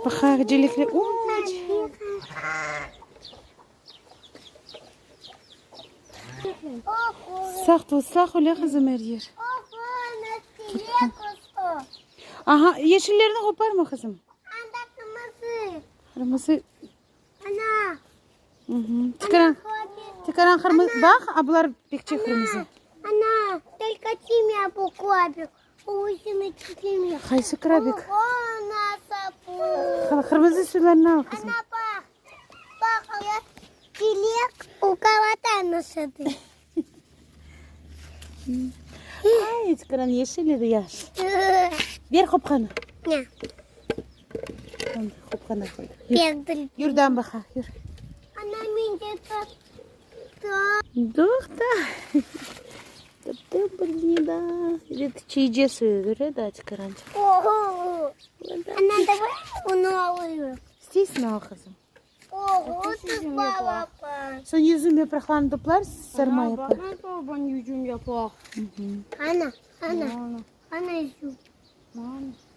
Baqayıq, cilekler. Saqt ol, saq öle qızım er yer. Aha, yeşillerni qoparma qızım. Qırmızı. Tikaran, tikaran qırmızı. Baq, a bular pekçe qırmızı. Qaysı krabik? Qırmızı suylarını al qızım. Ay, tikaran yeşil edi yaş. Ber qopqanı. Qopqanı qoy. Yür, dam baqa, yür. Toqta. Taptım bir ne da. Evet, çiğce suyu göre da tikarançıq. Ana, давай bunu alayım. İsteysiñ al qızım. Oğu, Soñ yüzüm yapraqlarını toplar, sarma yapar. Baq, baban yüzüm yapraq. Ana, ana, ana yüzüm. Ana.